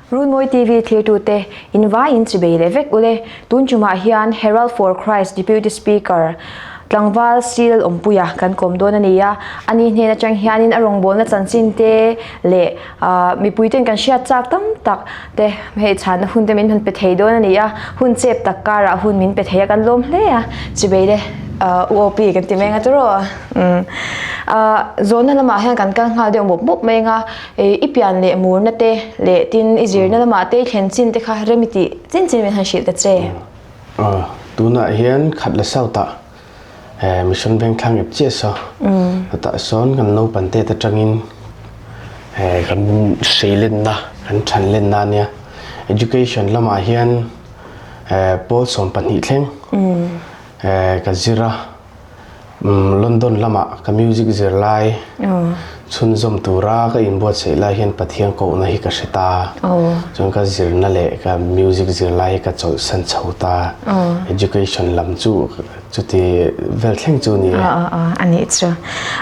Runmawi TV thlirtute in vaiin chibei leh vek ule. Tun tumah hian Herald for Christ Deputy Speaker tlangval Cyril Awmpuia kan kawm dawn a ni a. Ani hnen atang hianin a rawngbawlna chanchin te leh mipuiten kan hriat chak tam tak te hei chhanna hun te min han pe thei dawn a ni a. Hun chep tak karah hun min pe thei a kan lawm hle a. Chibei le UOP kan ti mai anga tiraw? Zawhna lamah hian kan kal nghal deuh mawp mawp mai anga. I pian leh murna te leh tin i zirna lamah te i thlen chin te kha rem i tih chin chin min han hrilh ta che. Tunah hian khat la south ah Mission Vengthlang ep chiah saw. Chutah sawn kan naupang te atangin kan hreilenna kan thanlenna ania. Education lamah hian pawl 12 thleng ka zir a. London lama ka music zirlai chhunzawm tura ka inbuatsaih lai hian Pathian kohna hi ka hre ta. Chuan ka zirna leh ka music zirlai hi ka chawlhsan chho ta. Education lam chu chuti vel thleng chu a ni e. A nih chu.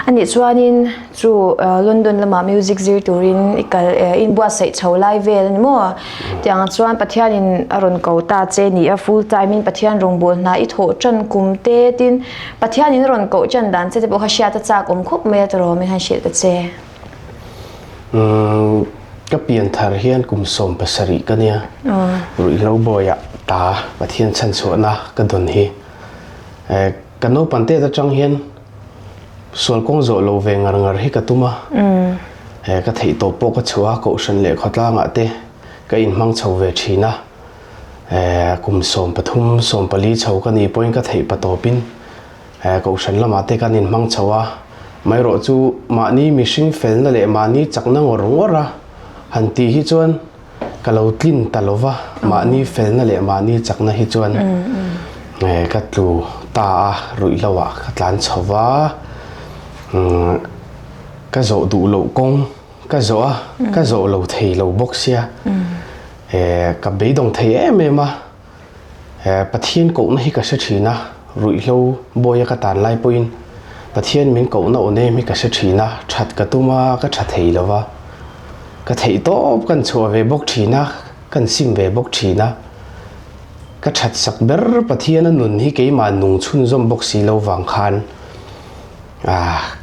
A nih chuanin Chu London lamah music zir turin i kal inbuatsaih chho lai vel a ni maw? Tiang chuan Pathianin a rawn ko ta che ni a, full time in Pathian rawngbâwl hna i thawh ṭan kum te tin Pathianin a rawn koh ṭan dan che te pawh kha hriat a châk awm khawp mai a tawrh awm in han hrilh ta che. Ka pian thar hian kum 17 ka nia. Ruihhlo bawiah ta Pathian chhanchhuahna ka dawn hi. Ka naupang tet aṭang hian Sual kawng zawh lo ve ngar ngar hi ka tum a, he ka theih tawp pawh ka chhuah a, kohhran leh khawtlangah te ka inhmang chho ve thin a, kum 13, 14 chho ka nih pawhin ka theih pa tawpin kohhran lamah te kan inhmang chho a, amaherawh chu mahni mihring felna leh mahni chakna ngawr ngawr a han tih hi chuan Ka lo tlin ta lo va, mahni felna leh mahni chakna hi chuan ka tlu ta a, ruihhlo ah ka tlan chho va, ka zawh duh loh kawng ka zawh a, ka zawh lo thei lo bawk sia, ka beidawng thei em em a. Pathian kohna hi ka hre thin a, ruihhlo bawia ka tan lai pawhin Pathian min kohna aw nem hi ka hre thin a, that ka tum a, ka tha thei lo va, ka theih tawp kan chhuah ve bawk thin a, kan sim ve bawk thin a, ka that sak ber Pathiana nun hi keimah nung chhunzawm bawk si lo vang khan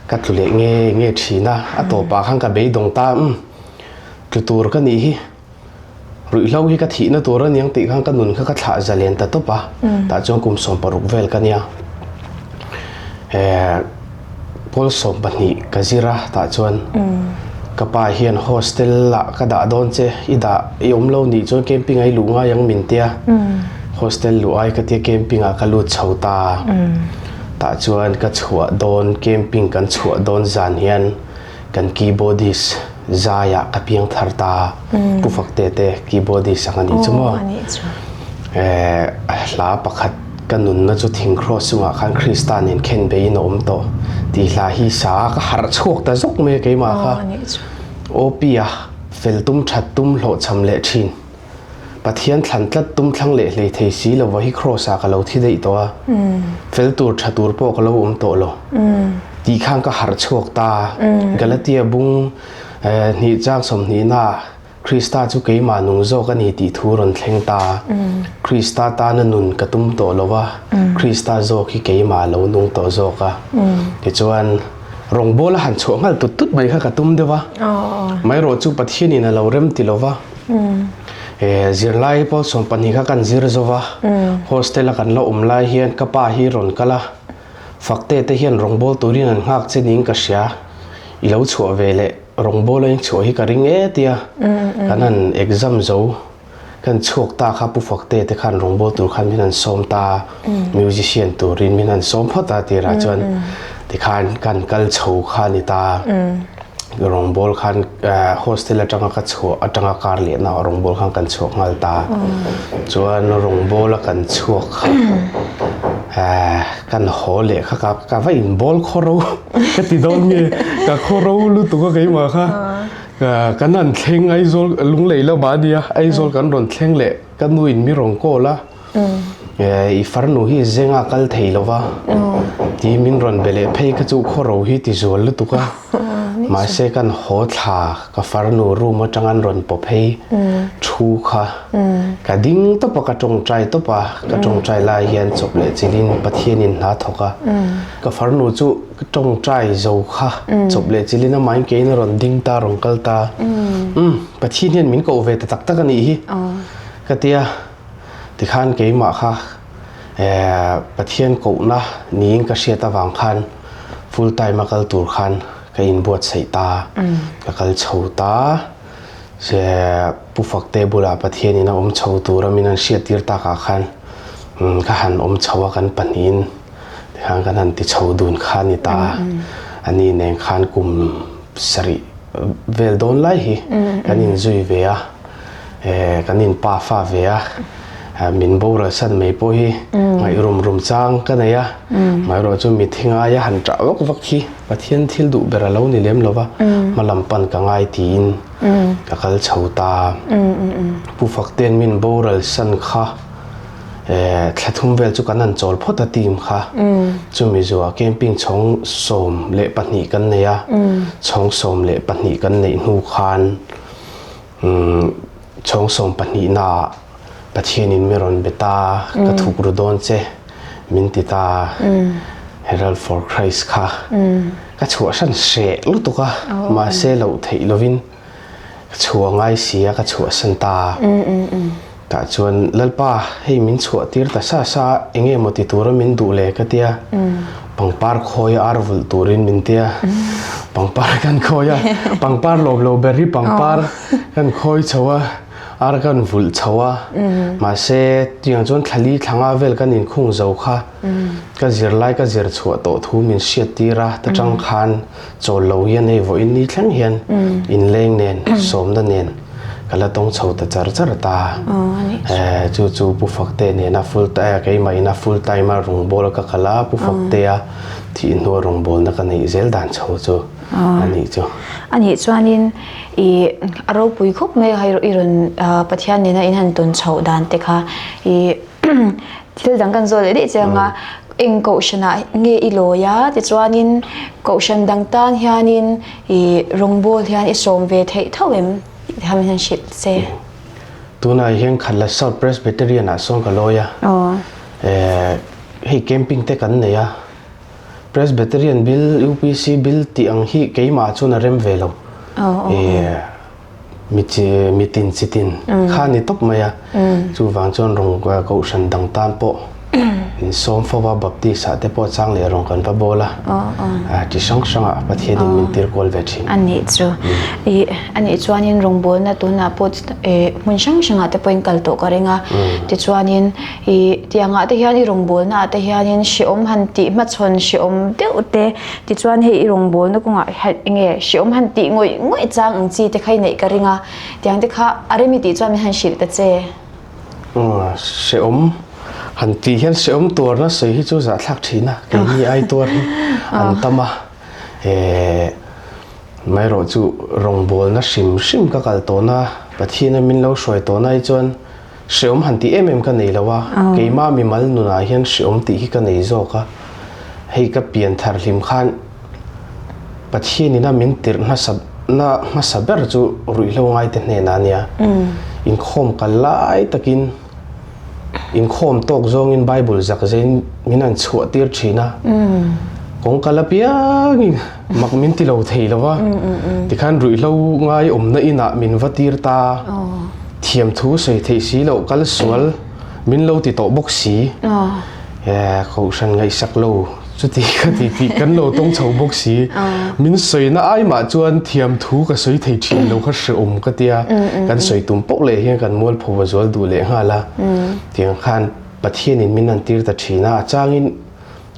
ka tlu leh nge nge thin a, a tawpah khan ka beidawng ta, umm tlu tur ka nih hi. Ruihhlo hi ka thihna tur a niang tih khan ka nun kha ka thlah zalen ta tawp a, tah chuan kum 16 vel ka nia. Pawl 12 ka zir a tah chuan ka pa hian hostel ah ka dah dawn che i dah i awm lo nih chuan camping ah i luh ngai ang min tia hostel luh ai ka tia camping ah ka lut chho ta tah chuan ka chhuah dawn camping kan chhuah dawn zan hian Kan keyboardist zaiah ka piang thar ta. Pu Fakte te keyboardist ang a nih chu maw? Hla pakhat ka nunna chu thing cross chungah khan Krista nen khen beiin a awm tawh tih hla hi sa a ka harh chhuak ta zawk mai a keimah kha. OP-a fel tum that tum hlawhchham leh thin. Pathian thlan tlat tum thlang leh hlei thei si lova hi Kraws ah ka lo thi daih tawh a, fel tur tha tur pawh ka lo awm tawh lo tih khan ka harh chhuak ta. Galatia bung hnih chang sawmhnihna ah Krista chu keimah nung zawk a ni tih thu rawn thleng ta. Krista tana nun ka tum tawh lo va, Krista zawk hi keimah lo nung tawh zawk a. Tichuan rawngbawl a han chhuah nghal tut tut mai kha ka tum deuh a, amaherawhchu chu Pathianin a lo rem ti lo va. Zirlai pawl 12 kha kan zir zo va, hostel a kan la awm lai hian ka pa hi rawn kal a, Fakte te hian rawngbâwl turin an nghak che niin ka hria, i lo chhuah ve leh rawngbâwl a inchhuah hi ka ring e tia kan han exam zo kan chhuak ta kha Pu Fakte te khan rawngbâwl tur khan min han sawm ta, musician turin min han sawm phawt a tirah chuan tikhan kan kal chho kha a ni ta. Rawngbawl khan hostel atanga ka chhuah atanga kar lehna ah rawngbawl khan kan chhuak nghal ta. Chuan rawngbawl a kan chhuak kha kan haw leh kha ka ka va inbawl khaw ro ka ti dawn nge ka khaw ro lutuk a keimah kha kan han thleng Aizawl Lunglei lamah a nia Aizawl kan rawn thleng leh ka nu in mi rawn call a. I farnu hi zenga kal thei lo va, ti min rawn be leh phei kha chu khawro hi ti zual lutuk a. Mahse kan haw thla ka farnu room atang an rawn paw phei thu kha ka ding tawp a ka tawngtai tawp a ka tawngtai lai hian chawp leh chilhin Pathianin hna thawk a ka farnu chu ka tawngtai zo kha chawp leh chilhin amahin keiin a rawn ding ta rawn kal ta umm Pathian hian min koh ve ta tak tak a nih hi ka tia tikhan keimah kha Pathian kohna niin ka hriat avang khan full time a kal tur khan ka inbuatsaih ta, ka kal chho ta. Pu Fakte bulah Pathianin a awm chho tura min han hriattir takah khan ka han awm chho a kan pahnihin tikhan kan han ti chho dun kha a ni ta a. Ani nen khan kum sarih vel dawn lai hi kan inzui ve a. Kan in pa fa ve a, min boral san mai pawh hi ngaih rum rum chang ka nei a, amaherawh chu mitthi ngaia han ṭah vak vak hi Pathian thil duh ber a lo ni lem lo va, hma lam pan ka ngai tiin ka kal chho ta. Pu Fakte'n min boral san kha thla thum vel chu kan han chawl phawt a team kha, chumi zuah camping chhawng 12 kan nei a, chhawng 12 kan neih hnu khan Chhawng sawmpahnihnaah Pathianin mi rawn be ta, ka thuk ru dawn che, min ti ta. Herald for Christ kha ka chhuahsan hreh lutuk a, mahse loh theih lovin ka chhuah ngai si a, ka chhuahsan ta. Tah chuan, Lalpa, hei min chhuah tir ta sa sa, eng nge maw ti tura min duh le? ka ti a. Pangpar khawi a ar vulh turin min ti a. Pangpar kan khawi a, pangpar lawm lo ber hi pangpar kan khawi chho a, ar kan vulh chho a. Mahse, tiang chuan thla li thla nga vel kan inkhung zo kha ka zirlai ka zir chhuah tawh thu min hriat tir a, ta tang khan chawl lo hian hei vawiin ni thleng hian inleng nen, sawmna nen. Ka la tawng chho ta char char ta. Chu chu Pu Fakte nena full time keimah ina full time a rawngbâwl ka kal a, Pu Faktea thih hnua rawngbâwlna ka neih zel dan chho chu a nih chu. A nih chuanin i a ropui khawp mai a, hei i rawn Pathian nena in han tawn chhoh dan te kha i thil dang kan zawh leh daih che ang a, eng kohhranah nge i lawi a tichuanin kohhran dang tan hianin I rawngbâwl hian i sawm ve theih tho em? Tih kha min han hrilh che. Tunah hian Khatla South Presbyterian ah sawn ka lawi a. Hei camping te kan nei a. Presbyterian bil, UPC bil tih ang hi keimah chuan a rem ve lo. Mitin chitin kha ni tawp mai a, chuvang chuan rawng kohhran dang tan pawh insawm fo va, Baptist ah te pawh chang leh rawng kan va bawl a, chi hrang hrang ah Pathianin min tir kual ve thin. A nih chu. Ih, a nih chuanin rawngbawlna tunah pawh hmun hrang hrangah te pawhin kal tawh ka ring a, tichuanin ih tiangah te hian i rawngbawlna ah te hianin hrehawm han tih hmachhawn hrehawm deuh te Tichuan hei i rawngbawlna kawngah eng nge hreawm han tih ngawih ngawih chang ang chi te kha i neih ka ring a, tiang te kha a rem i tih chuan min han hrilh ta che. Aw, hreawm han tih hian hreawm tuarna sawi hi chu zahthlak thin a, keini ai tuar hi an tam a, eh amaherawh chu rawngbawlna hrim hrim ka kal tawhna Pathiana min lo hruai tawhna hi chuan Hreawm han tih em em ka nei lo a, keimah mimal nunah hian hreawm tih hi ka nei zawk a, hei ka pian thar hlim khan Pathian ina min tirh hmasa na hmasa ber chu ruihhlo ngaite hnenah a nia, inkhawm kal lai takin inkhawm tawk zawngin Bible zak zein min han chhuah tir thin a, kawng kal apiangin mak min ti lo thei lo va, tikhan ruihhlo ngai awmna inah min va tir ta. Thiamthu sawi theih si loh kal sual min lo ti tawh bawk si. Kohhran ngaihsak lo chuti ka ti tih kan lo tawng chho bawk si. Min sawina ai mah chuan thiamthu ka sawi thei thin lo kha hreawm ka tia. Kan sawi tum poh leh hian kan mualpho a zual duh leh nghal a. Tiang khan Pathianin min han tir ta thin a, a changin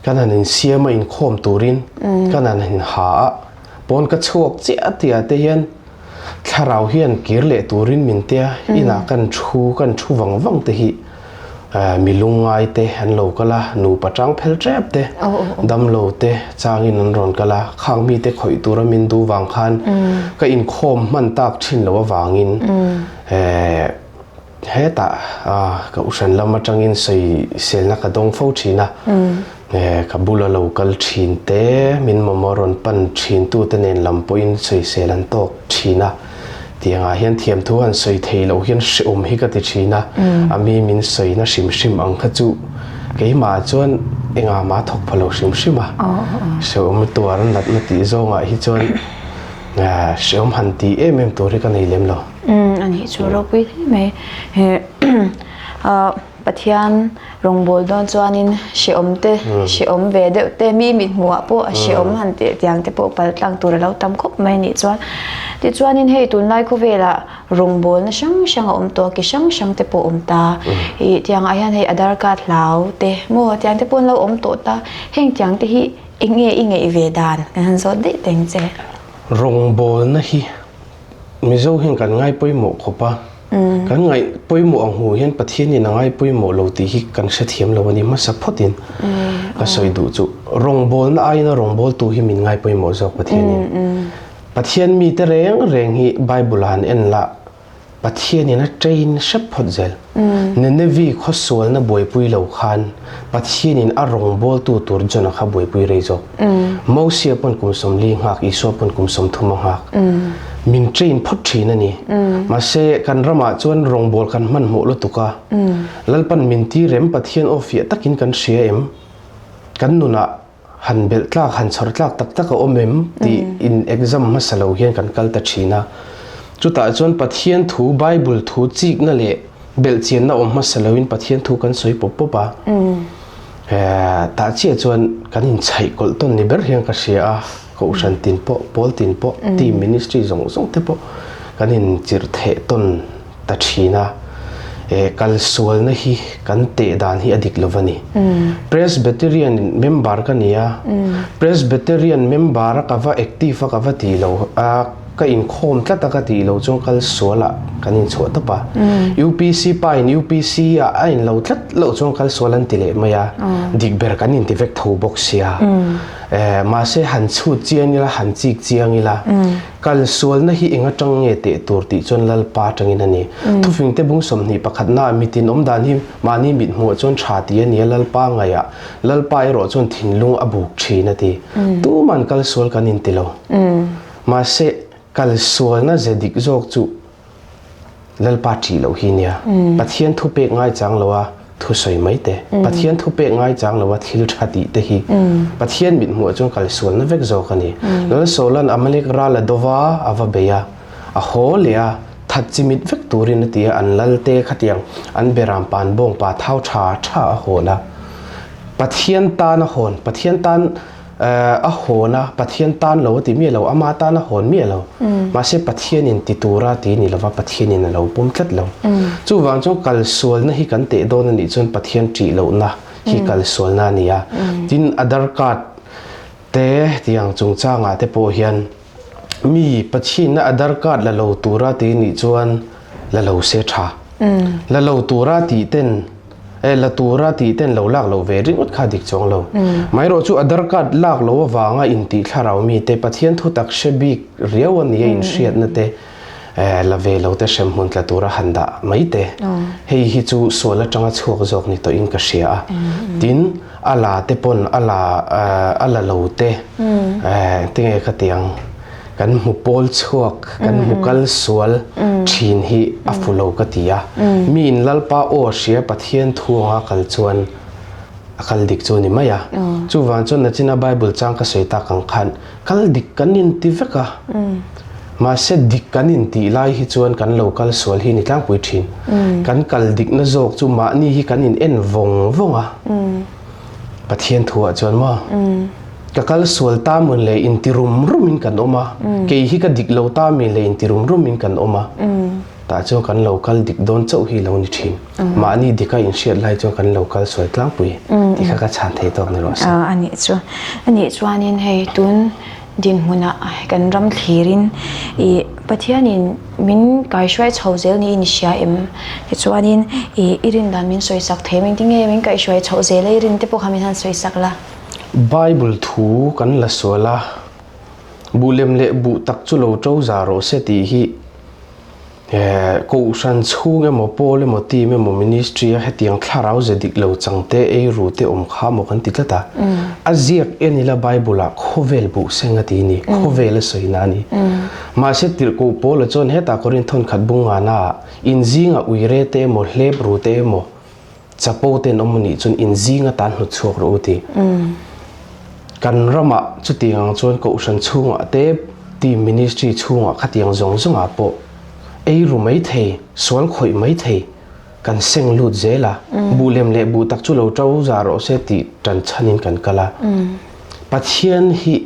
kan han insiam a inkhawm turin kan han inha a, pawn ka chhuak chiah tihah te hian Thlarau hian kir leh turin min tia inah kan thu kan thu vang vang te hi mi lungngai te an lo kal a, nupa tang phel tep te, damlo te changin an rawn kal a, khang mite khawih tura min duh vang khan ka inkhawm hman tak thin loh avangin Hetah ka uhran lam atangin sawiselna ka dawng fo thin a. Ka bula lo kal thin te, min mamawh rawn pan thin tute nen lam pawhin sawisel an tawk thin a. Tiangah hian thiamthu han sawi thei loh hian hrehawm hi ka ti thin a, a mi min sawina hrim hrim ang kha chu keimah chuan engah mah thawk pha lo hrim hrim a. Hrehawm tuar natna tih zawngah hi chuan hrehawm han tih em em tur hi ka nei lem lo. A nih chu ropui hle mai. Pathian rawngbâwl dâwn chuanin hrehawm te, hrehawm ve deuh te, mi mit hmuhah pawh a hrehawm han tih tiang te pawh pal tlang tur a lo tam khawp mai nih chuan. Tichuanin hei tunlai khawvelah rawngbâwlna hrang hrang a awm tawh a, ki hrang hrang te pawh a awm ta. Ih tiangah hian hei Aadhaar card hlau te maw tiang te pawh an lo awm tawh ta. Heng tiang te hi eng nge i ngaih ve dan kan han zawt daih teng che. Rawngbâwlna hi Mizo hian kan ngai pawimawh khawp a, kan ngaih pawimawh ang hmuh hian Pathianin a ngai pawimawh lo tih hi kan hrethiam lo a ni hmasa phawtin ka sawi duh chu. Rawngbawlna aiin a rawngbawltu hi min ngai pawimawh zawk Pathianin. Pathian mite reng reng hi Bible-ah han en la, Pathianin a train hrep phawt zel. Ninevi khawsualna buaipui lo khan Pathianin a rawngbawltu tur Jona kha buaipui rei zawk. Mosia pawn kum 40 nghak, Isua pawn kum 30 a nghak. Min train phawt thin a ni. Mahse kan ramah chuan rawngbâwl kan hmanhmawh lutuk a. Lalpan min ti rem Pathian aw fiah takin kan hria em? Kan nunah han belh tlak, han chhawr tlak tak tak a awm em tih in exam hmasa lo hian kan kal ta thin a. Chutah chuan Pathian thu, Bible thu chikna leh belhchianna awm hmasa loin Pathian thu kan sawi pawp pawp a. Tah chiah chuan kan inchhaih kawlh tawn ni ber hian ka hria a, Kohhran tin pawh, pawl tin pawh, team ministry zawng zawng te pawh kan inchirh theh tawn ta thin a, kalsualna hi kan teh dan hi a dik lo va ni. Presbyterian member ka ni a, Presbyterian member a ka va active a ka va tih lo a, ka inkhawm tlat a ka tih lo chuan kalsualah kan inchhuah tawp a. UPC pa in UPC ah a inlo tlat loh chuan kalsual an ti leh mai a, dik ber kan inti vek tho bawk sia. Mahse han chhut chiang ila, han chik chiang ila, Kalsualna hi eng atang nge teh tur tih chuan Lalpa atangin a ni. Thufingte bung 20 pakhatnaah mitin awm dan hi mahni mit hmuh chuan tha tih a ni a, Lalpa ngaihah Lalpa erawh chuan thinlung a buk thin a ti. Tuman kalsual kan inti lo. Mahse, kalsualna ze dik zawk chu Lalpa ṭih loh hi nia. Pathian thupek ngaichang loa thusawi mai te, Pathian thupek ngaichang loa thil ṭha tih te hi Pathian mithmuh chuan kalsualna vek zawk a ni. Lalsawla'n Amalek ral a dova a va bei a, a haw leh a, that chimit vek turin a ti a, an lalte khatiang an beram pan bawngpa thau ṭha ṭha a hawn a. Pathian tan a hawn, Pathian tan A hawn a, Pathian tan lo a ti miah lo, ama tan a hawn miah lo. Mahse Pathianin ti tura ti ni lova Pathianin a lo pawm tlat lo. Chuvang chuan kalsualna hi kan teh dawn a nih chuan Pathian ṭih lohna hi kalsualna a ni a. Tin, Aadhaar card te tiang chungchangah te pawh hian mi Pathianna Aadhaar card la lo tura ti nih chuan la lo se tha. La lo tura tih ten E la tura tih ten lo lak loh ve ringawt kha dik chuang lo. Maherawh chu Aadhaar card lak loh avanga intih thlarau mite Pathian thutak hre bik riau a nia inhriatna te la ve lo te hremhmun tla tura han dah mai te. Hei hi chu sual atanga chhuak zawk ni tawhin ka hria a. Tin, a la te pawn a la a la lo te tinge ka ti ang. Kan hmu pawl chhuak, kan hmu kal sual thin hi a fu lo ka ti a. Miin Lalpa aw a hria Pathian thu anga kal chuan a kal dik chu a ni mai a. Chuvang chuan nachina Bible chang ka sawi tak ang khan kal dik kan inti vek a. Mahse dik kan intih lai hi chuan kan lo kal sual hi ni tlangpui thin. Kan kal dikna zawk chu mahni hi kan in en vawng vawng a. Pathian thuah chuan maw ka kal sual ta mun leh inti rum rum in kan awm a, kei hi ka dik lo ta mi leh inti rum rum in kan awm a, tah chuan kan lo kal dik dawn chauh hi lo ni thin. Mahni dika inhriat lai chuan kan lo kal sual tlangpui tih kha ka chhan thei tawk ni rawh se. A nih chu. A nih chuanin hei tun dinhmunah kan ram thlirin ih Pathianin min kaihruai chho zel niin i hria em? Tichuanin ih i rin dan min sawisak thei em? Engtinge min kaihruai chhoh zel a i rin te pawh kha min han sawisak la. Bible thu kan la sual a, buh lem leh buh tak chu lo to za rawh se tih hi. Kohhran chhung emaw, pawl emaw, team emaw, ministry a hetiang thlarau ze dik lo chang te, ei ru te awm kha maw kan ti tlat a. A ziak en ila Bible ah khawvel buh seng a ti ni, khawvel a sawina a ni. Mahse tirhkoh Paula chuan hetah Korinth thawnkhat bung ngana ah inzingah uire te emaw, hlep ru te emaw, Chapo ten awm anih chuan in zing atan hnut chhuak rawh u ti. Kan ramah chutiang ang chuan kohhran chhungah te, team ministry chhungah khatiang zawng zawngah pawh ei ru mai thei, sual khawih mai thei kan seng lut zel a. Buh lem leh buh tak chu lo to za rawh se tih tan chhanin kan kal a. Pathian hi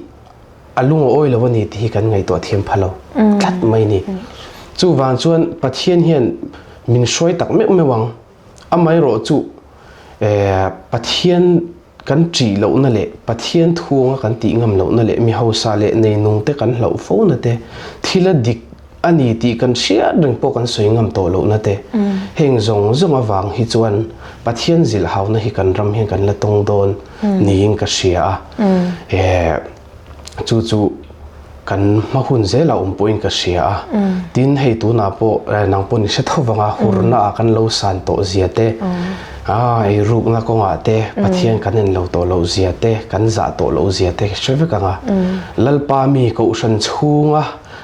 a lung a awi lo a ni tih hi kan ngaihtuah thiam pha lo tlat mai ni. Chuvang chuan Pathian hian min hruai tak meuh meuh ang. Amaherawh chu Pathian kan ṭih lohna leh Pathian thuanga kan tih ngam lohna leh mi hausa leh neinungte kan hlauh fona te, thil a dik a ni tih kan hriat reng pawh kan sawi ngam tawh lohna te, heng zawng zawng avang hi chuan Pathian zilhhauna hi kan ram hian kan la tawng dawn niin ka hria a. Chu chu kan hma hun zela awm pawhin ka hria a. Tin, hei tunah pawh nang pawh ni hre tho vanga hurna ah kan lo san tawh zia te, eirukna kawngah te Pathian kan en lo tawh loh zia te, kan zah tawh loh zia te ka hre vek ang a. Lalpa mi kohhran chhunga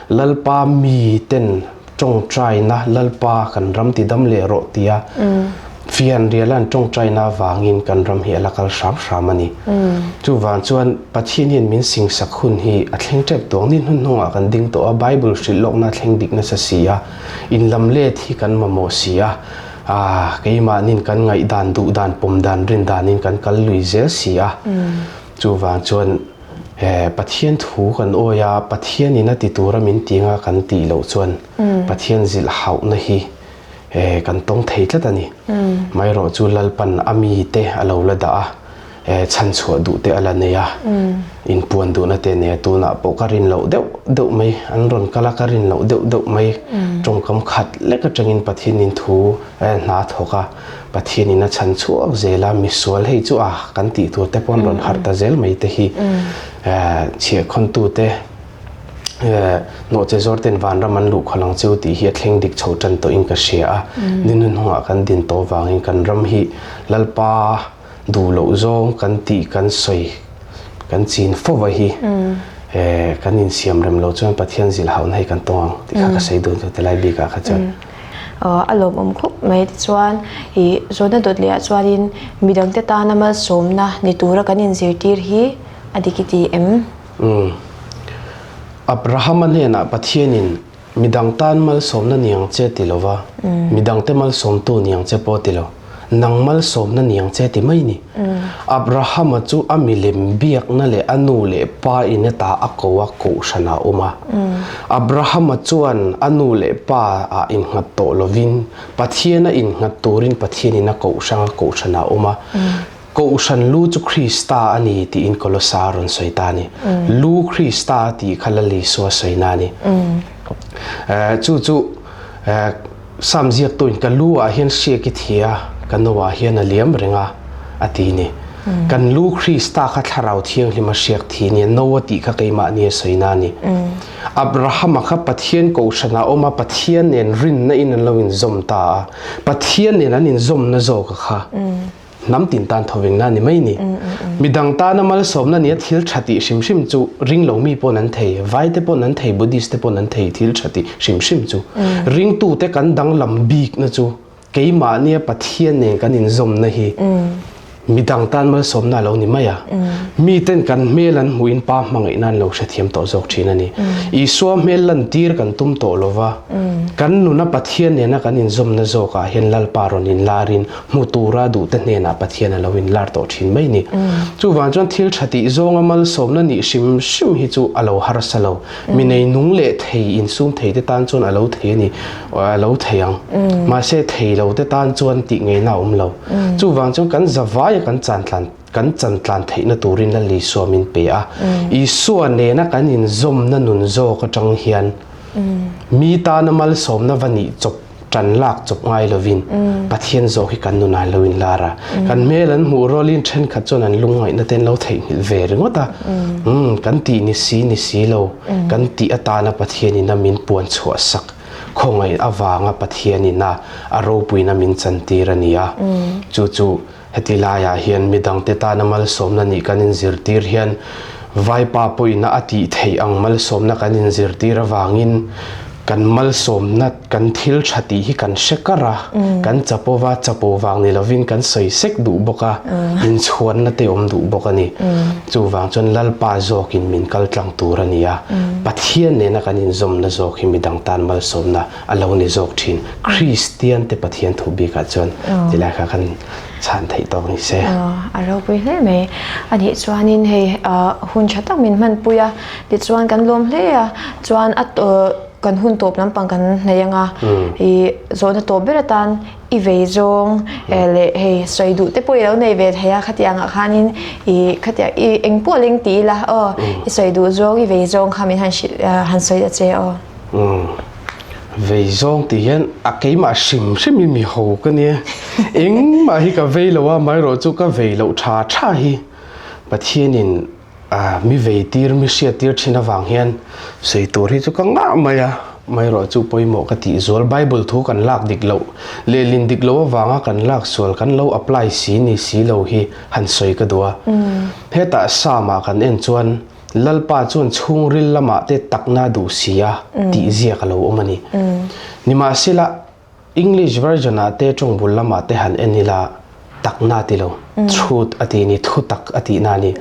Lalpa mi ten Tawngtaina Lalpa kan ram ti dam leh rawh tia fianriala an tawngtaina avangin kan ram hi a la kal hram hram a ni. Chuvang chuan Pathian hian min singsak hun hi a thleng tep tawh ang. Ni hnuhnungah kan ding tawh a, Bible hrilh lawkna a thleng dik nasa si a, inlam let hi kan mamawh si a, keimahnin kan ngaihdan, duhdan, pawmdan, rindanin kan kal lui zel si a. Chuvang chuan Pathian thu kan awi a, Pathianin a ti tura min ti anga kan tih loh chuan Pathian zilh hauhna hi kan tawng thei tlat a ni. Maherawh chu Lalpan a mite a lo la dah a, chhanchhuah duh te a la nei a, inpuan duhna te a nei a, tunah pawh ka rin loh deuh deuh mai, an rawn kal a ka rin loh deuh deuh mai, tawngkam khat lek atangin Pathianin thu hna a thawk a. Pathianin a chhan chhuak zel a, misual hei chu a kan tih tur te pawh an rawn harh ta zel mai te hi chhiahkhawntute nawhche zawr ten vanram an luh khawlh ang cheu tih hi a thleng dik chho tan tawhin ka hria a, ni hnuhnungah kan din tawh vangin kan ram hi Lalpa duh loh zawng kan tih kan sawi kan chin fova hi kan insiam rem lo chuan Pathian zilhauhna hi kan tawng ang tih kha ka sawi dun chu tilai bikah kha chuan. A lawmawm khawp mai tichuan ih zawhna dawt leh ah chuanin midangte tana malsawmna ni tura kan inzirtir hi a dik i ti em? Umm. Abrahama hnenah Pathianin midang tan malsawmna ni ang che ti lova, midangte malsawmtu ni ang che pawh ti lo. Nang malsawmna ni ang che ti mai ni. Abrahama chu a milem biakna leh a nu leh pa in ata a ko a kohhran ah a awm a. Abrahama chuan a nu leh pa ah innghat tawh lovin Pathian a innghat turin Pathian in a koh hrang a kohhran ah a awm a. Kohhran lu chu Krista a ni tiin Kolosa a rawn sawi ta a ni. Lu Krista a tih kha Lal Isua sawina a ni. Chu chu Sam ziaktuin ka lu ah hian hriak i thi a, ka no ah hian a liam reng a, a ti ni. Kan lu Krista kha Thlarau Thianghlim a hriak thi nia, no a tih kha keimahni a sawina a ni. Abrahama kha Pathian kohhran ah awm a, Pathian nen rinna in an lo inzawm ta a, Pathian nen an inzawmna zawk a kha. Hnam tin tan thawvengna a ni mai ni. Midang tana malsawmna nia thil tha tih hrim hrim chu ringlo mi pawn an thei, vai te pawn an thei, Buddhist te pawn an thei thil tha tih hrim hrim chu. Ringtute kan danglam bikna chu keimahnia Pathian nen kan inzawmna hi midang tan malsawmna a lo ni mai a. Miten kan hmel an hmuhin Pa hmangaihna an lo hrethiam tawh zawk thin a ni. Isua hmel lantir kan tum tawh lova, kan nuna Pathian nena kan inzawmna zawkah hian Lalpa rawn inlarin hmu tura duhte hnenah Pathian a lo inlar tawh thin mai ni. Chuvang chuan thil tha tih zawnga malsawmna nih hrim hrim hi chu a lo harsa lo. Mi nei nung leh thei insum thei te tan chuan a lo thei a ni, a lo thei ang. Mahse thei lo te tan chuan tih ngeina a awm lo. Chuvang chuan kan zavaia kan chantlan kan chantlan theihna turin Lal Isua min pe a. Isua nena kan inzawmna nun zawk atang hian mi tana malsawmna va nih chawp Ṭan lak chawp ngai lovin Pathian zawk hi kan nunah lo inlar a. Kan hmel an hmuh rualin ṭhenkhat chuan an lungngaihna te an lo theihnghilh ve ringawt a. Umm, kan tih ni si ni si lo, kan tih atana Pathianin a min puan chhuah sak. Khawngaih avanga Pathianin a a ropuina min chantir a ni a. Chu chu heti laiah hian midangte tana malsawmna nih kan inzirtir hian Vaipa pawhina a tih theih ang malsawmna kan inzirtir avangin kan malsawmna kan thil tha tih hi kan hre kar a, kan chapo va, chapo vang ni lovin kan sawi sek duh bawk a, inchhuanna te awm duh bawk a ni. Chuvang chuan Lalpa zawkin min kal tlang tur a ni a, Pathian nena kan inzawmna zawk hi midang tan malsawmna a lo ni zawk thin. Kristian te Pathian thu bikah chuan tilai kha kan chhan theih tawk ni se. A ropui hle mai. A nih chuanin hei hun tha tak min hmanpui a, tichuan kan lawm hle a, chuan a kan hun tawp lampang kan hnaih anga i zawhna tawp ber atan i vei zawng leh hei sawi duh te pawh i lo nei ve thei a khatiang ah khanin i khatiang i eng pawh leng ti ila aw i sawi duh zawng i vei zawng kha min han hrilh han sawi ta che aw. Vei zawng tih hian a keimah hrim hrim hi mi ho ka nia engmah hi ka vei lo a amaherawhchu ka vei loh tha tha hi Pathianin A mi veitir, mi hriattir thin avang hian sawi tur hi chu ka ngah mai a, amaherawh chu pawimawh ka tih zual. Bible thu kan lak dik loh, lehlin dik loh avanga kan lak sual, kan lo apply si ni si lo hi han sawi ka duh a. Hetah Psalm-ah kan en chuan Lalpa chuan chhungril lamah te takna duh si a tih ziak a lo awm a ni. Nimahsela, English version ah te tawng bul lamah te han en ila takna ti lo, truth a tih ni, thutak a tihna a ni.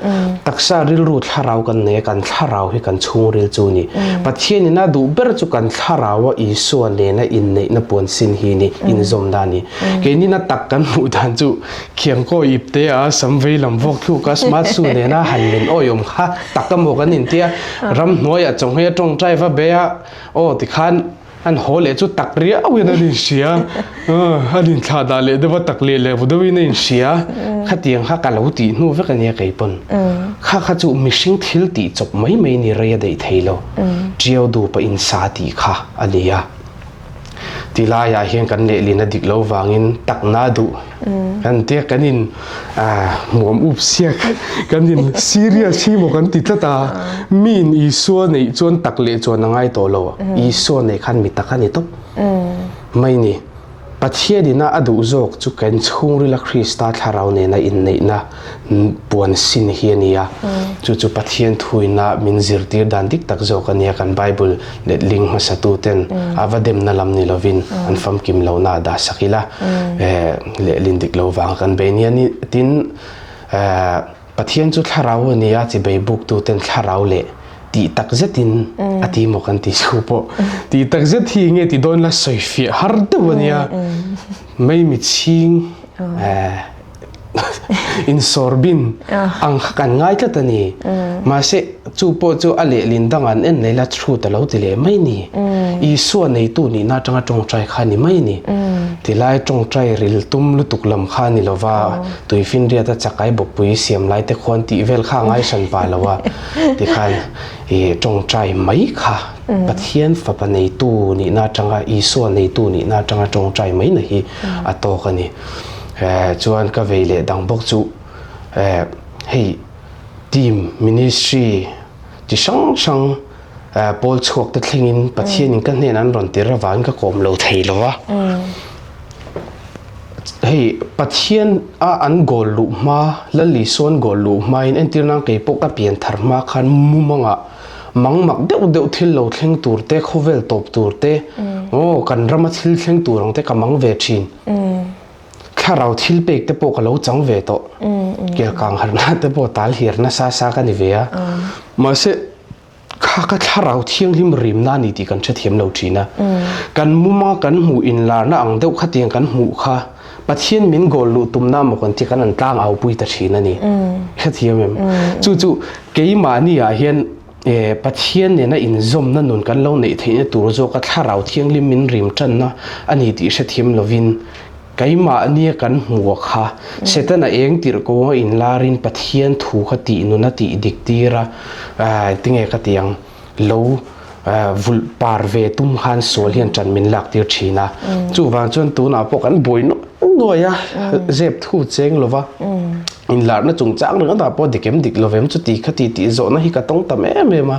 Taksa rilru thlarau kan nei a, kan thlarau hi kan chhungril chu a ni. Pathian in a duh ber chu kan thlarau a Isua nena inneihna puan sin hi ni, inzawmna a ni. Keinin a tak kan hmuh dan chu khiangkaw ip te a sam vei lam vawk thluk a smart shoe nena han men awiawm kha tak emaw kan intia, ramhnuaiah chawnghei a tawngtai va be a, aw tikhan An haw leh chu tak riau in an inhria, an inthlah dah leh deuh a, tak leh leh vu deuhin a inhria. Khatiang kha ka lo tih hnu vek a nia kei pawn. Kha kha chu mihring thil tih chawp mai mai ni rei a daih thei lo. Ṭiau dupa insa tih kha a ni a. Tilaiah hian kan lehlin a dik lo vangin takna duh kan tia kan in hmuam up siak kan in serious hi maw kan ti tlat a. Mi in Isua neih chuan tak leh chuan a ngai tawh lo. Isua neih khan mi tak a ni tawp mai ni. Pathian ina a duh zawk chu kan chhungrila Krista thlarau nena inneihna puan sin hi a ni a. Chu chu Pathian thuina min zirtir dan dik tak zawk a nia kan Bible letling hmasatu ten a va demna lam ni lovin an famkim lohna a dah sak ila lehlin dik lo vang kan bei nia ni tin Pathian chu thlarau a ni a, chibei buktuten thlarau leh tih tak zetin a ti maw kan ti chu pawh. Tih tak zet hi nge ti dawn la sawi fiah har deuh a nia. Maimi chhing insawrbin ang kha kan ngai tlat a ni. Mahse chu pawh chu a lehlin dang an en leh la truth a lo ti leh mai ni. Isua neitu nihna atanga tawngtai kha ni mai ni. Tilai tawngtai ril tum lutuk lam kha ni lova. Tuifinriat a chakai bawkpui siam lai te khuan tih vel kha a ngai hran pah lo a, tikhan i tawngtai mai kha Pathian fapa neitu nihna atanga Isua neitu nihna atanga tawngtai mai na hi a tawk a ni. Chuan ka vei leh dang bawk chu hei team ministry chi hrang hrang pawl chhuak te thlengin Pathianin ka hnenah an rawn tir avangin ka kawm lo thei lo a. Hei Pathian a an goal luh hma, Lal Isua an goal luh hmain entir nan kei pawh ka pian thar hma khan mumangah mangmak deuh deuh thil lo thleng tur te, khawvel tawp tur te, aw kan rama thil thleng tur ang te ka mang ve thin. Thlarau thil pek te pawh ka lo chang ve tawh. Kelkang harna te pawh tal hiar nasa sa ka ni ve a. Mahse Kha ka thlarau thianghlim rimna a ni tih kan hrethiam lo thin a. Kan muma kan hmuh inlarna ang deuh khatiang kan hmuh kha Pathian min goal luh tumna maw kan tih kan an tlang au pui ta thin a ni. Hrethiam em? Chu chu keimahni ah hian Pathian nena inzawmna nun kan lo neih theihna tur zawka thlarau thianghlim min rim tanna a ni tih hrethiam lovin Keimahnia kan hmuh kha Setana eng tirh kawnga inlarin Pathian thu kha tih nun a tih dik tir a, tinge ka ti ang, lo vulh par ve tum khan sual hian ṭan min lak tir ṭhin a. Chuvang chuan tunah pawh kan buai nuai nuai a, zep thu cheng lova inlarna chungchang ringawtah pawh dik em dik lovem chuti kha ti tih zawhna hi ka tawng tam em em a.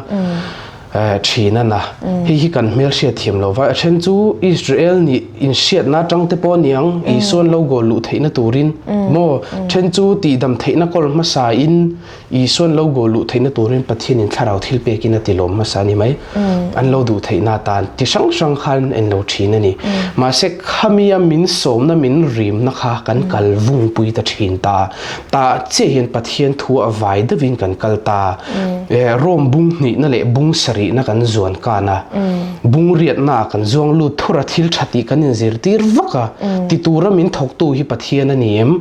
Thin a na. Hei hi kan hmelhriat thiam lo va, a then chu Israel nih inhriatna atang te pawh a niang, Isuan lo goal luh theihna turin maw? Then chu tihdam theihna kawl hmasa in Isuan lo goal luh theihna turin Pathianin thlarau thil pekin a ti lawm hmasa a ni mai. An lo duh theihna atan ti hrang hrang khan en lo thin a ni. Mahse khamia min sawmna min rimna kha kan kal vungpui ta thin ta. Tah chiah hian Pathian thu a vai deuhin kan kal ta. Rome bung hnihna leh bung sarihna kan zuan kan a. Bung riatnaah kan zuang lut thur a, thil tha tih kan inzirtir vak a. Ti tura min thawktu hi Pathian a ni em?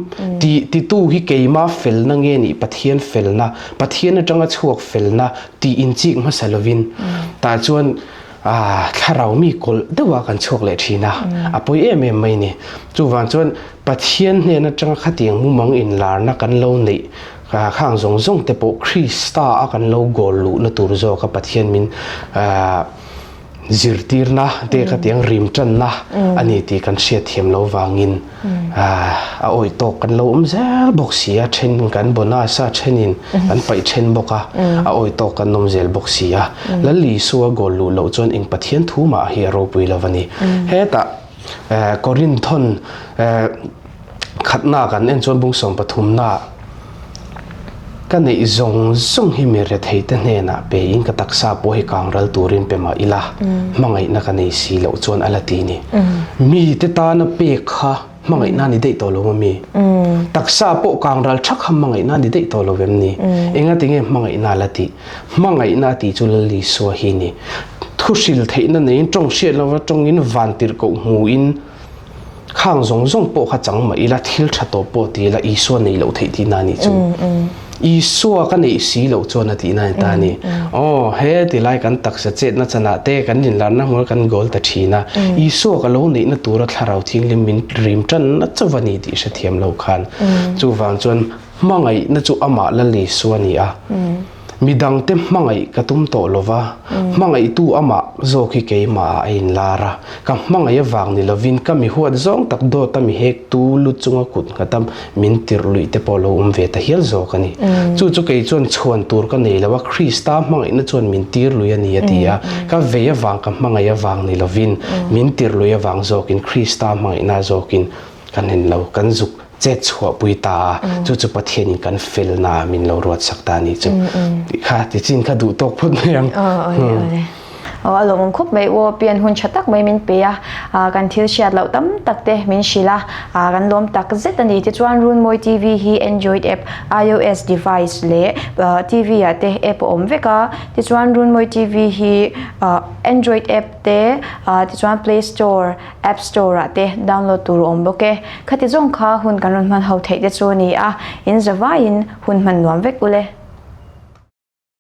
Ti titu hi keima felna nge nih Pathian felna, Pathian atanga chhuak felna tih inchik hmasa lovin tah chuan thlarau mi kawlh deuha kan chhuak leh thin a, a pawi em em mai ni. Chuvang chuan Pathian hnen atanga khatiang mumang inlarna kan lo neih khang zawng zawng te pawh Krista a kan lo goal luhna tur zawka Pathian min zirtirna te khatiang rim tanna a ni tih kan hriatthiam lo vangin a awih tawk kan lo awm zel bawk si a, then kan bonus a, thenin kan paih then bawk a, a awih tawk kan awm zel bawk si a. Lal Isua goal luh loh chuan eng Pathian thu mah hi a ropui lo a ni. Hetah Korinthon khatna kan en chuan bung 13na ka neih zawng zawng hi mi rethei te hnenah pe in ka taksa pawh hi kang ral turin pe mah ila hmangaihna ka nei si loh chuan a la ti ni. Mi te tana pek kha hmangaihna ni daih tawh lo a mi? Taksa pawh kang ral thak kha hmangaihna ni daih tawh lo em ni? Engatinge hmangaihna la tih? Hmangaihna tih chu Lal Isua hi ni. Thu hril theihna neiin tawng hriat lova tawngin van tirhkoh hmuin khang zawng zawng pawh kha chang mah ila thil tha tawh pawh ti ila Isua nei loh theih tihna a nih chu. Isua ka neih si loh chuan a tihna a ni ta a ni. Aw he tilai kan taksa chetna chanah te kan inlarna hmul kan goal ta thin a. Isua ka lo neihna tura thlarau thianghlim min rim tanna chauh a ni tih hrethiam lo khan. Chuvang chuan Hmangaihna chu amah Lal Isua a ni a. Midangte hmangaih ka tum tawh lo va, hmangaihtu amah zawk hi keimahah a inlar a. Ka hmangaih avang ni lovin ka mi huat zawng tak dawta mi hektu lu chunga kut nghata min tirh luih te pawh lo awm ve ta hial zawk a ni. Chu chu kei chuan chhuan tur ka nei lo a, Krista hmangaihna chuan min tir lui a ni a ti a. Ka vei avang ka hmangaih avang ni lovin min tirh lui avang zawkin Krista hmangaihna zawkin Kan en lo, kan zuk chet chhuah pui ta a, chu chu Pathianin kan felna ah min lo ruat sak ta a nih chu. Tih kha tichin kha duh tawk phawt mai ang. Aw a lawmawm khawp mai aw, pian hun tha tak mai min pe a, kan thil hriat loh tam tak te min hrilh a, kan lawm tak zet a ni. Tichuan Runmawi TV hi Android app, iOS device leh TV ah te app a awm vek a, tichuan Runmawi TV hi Android app te tichuan Play Store, App Store ah te download tur a awm bawk e. Khati zawng kha hun kan rawn hman ho theih te chu a ni a, in zavaiin hun hman nuam vek ule.